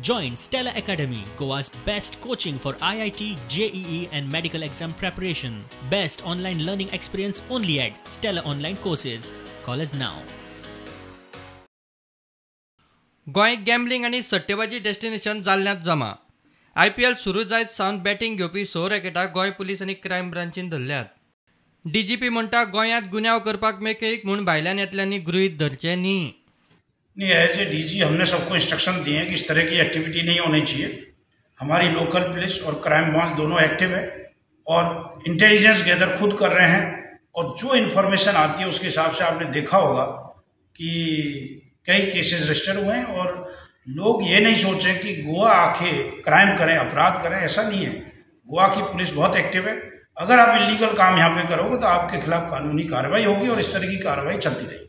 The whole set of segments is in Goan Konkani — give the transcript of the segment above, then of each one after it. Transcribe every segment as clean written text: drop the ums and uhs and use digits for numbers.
Join Stella Academy, Goa's best coaching for IIT, JEE and medical exam preparation. Best online learning experience only at Stella Online Courses. Call us now. Goa gambling आनी सट्टेबाजी डेस्टिनेशन जाल्ल्यांत जमा. आयपीएल सुरू जायत सावन बॅटींग घेवपी 6 रॅकेटां गोंय पुलीस आनी क्रायम ब्रांचीन धरल्यात. डीजीपी म्हणटा गोंयांत गुन्यांव करपाक मेकळीक म्हूण भायल्यान येतल्यांनी गृहीत धरचें न्ही. नहीं, एज ए डीजी हमने सबको इंस्ट्रक्शन दिए हैं कि इस तरह की एक्टिविटी नहीं होनी चाहिए. हमारी लोकल पुलिस और क्राइम ब्रांच दोनों एक्टिव है और इंटेलिजेंस गैदर खुद कर रहे हैं और जो इन्फॉर्मेशन आती है उसके हिसाब से आपने देखा होगा कि कई केसेस रजिस्टर हुए हैं. और लोग ये नहीं सोचें कि गोवा आके क्राइम करें, अपराध करें, ऐसा नहीं है. गोवा की पुलिस बहुत एक्टिव है. अगर आप इलीगल काम यहाँ पे करोगे तो आपके खिलाफ कानूनी कार्रवाई होगी और इस तरह की कार्रवाई चलती रहेगी.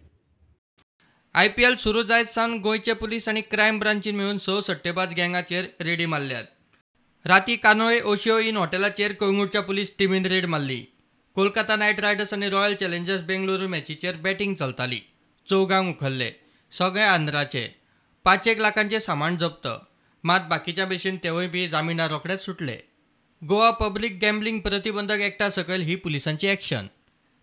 आयपीएल सुरू जायत सावन गोंयचे पुलीस आनी क्रायम ब्रांचीन मेळून 6 सट्टेबाज गँगाचेर रेडी मारल्यात. राती कानोय ओशियो इन हॉटेलाचेर कळंगूटच्या पुलीस टिमीन रेड मारली. कोलकाता नायट रायडर्स आनी रॉयल चॅलेंजर्स बेंगळुरू मॅचीचेर बॅटींग चलताली. चौगांक उखल्ले, सगळे आंध्राचे. 5-1 लाखांचें सामान जप्त. मात बाकीच्या भशेन तेवूय बी जामिनार रोखडेच सुटले. गोवा पब्लीक गॅम्बलिंग प्रतिबंधक एक्टा सकयल ही पुलिसांची एक्शन.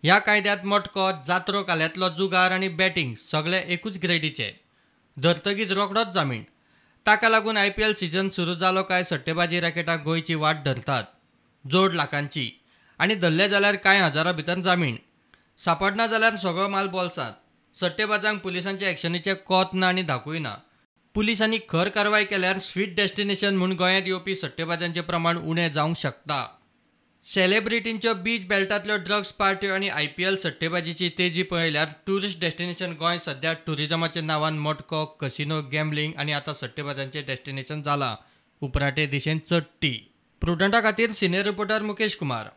ह्या कायद्यांत मटको, जात्रो काल्यांतलो जुगार आनी बॅटींग सगळे एकूच ग्रेडीचे. धरतगीच रोखडोच जामीन. ताका लागून आयपीएल सिजन सुरू जालो काय सट्टेबाजी रॅकेटां गोंयची वाट धरतात, जोड लाखांची. आनी धरले जाल्यार कांय हजारां भितर जामीन. सापडना जाल्यार सगळो माल बोल्सांत. सट्टेबाजांक पुलिसांच्या एक्शनीचें कोत ना आनी धाकूय ना. पुलिसांनी खर कारवाय केल्यार स्वीट डेस्टिनेशन म्हूण गोंयांत येवपी सट्टेबाजांचें प्रमाण उणें जावंक शकता. सेलेब्रिटींच्यो बीच बेल्टांतल्यो ड्रग्स पार्ट्यो आनी आयपीएल सट्टेबाजीची तेजी पळयल्यार ट्युरिस्ट डेस्टिनेशन गोंय सध्या ट्युरिजमाच्या नांवान मटको, कसिनो, गॅम्बलिंग आनी आतां सट्टेबाजांचें डेस्टिनेशन जालां. उपराटे दिशेन चडटी. प्रुडंटा खातीर सिनियर रिपोर्टर मुकेश कुमार.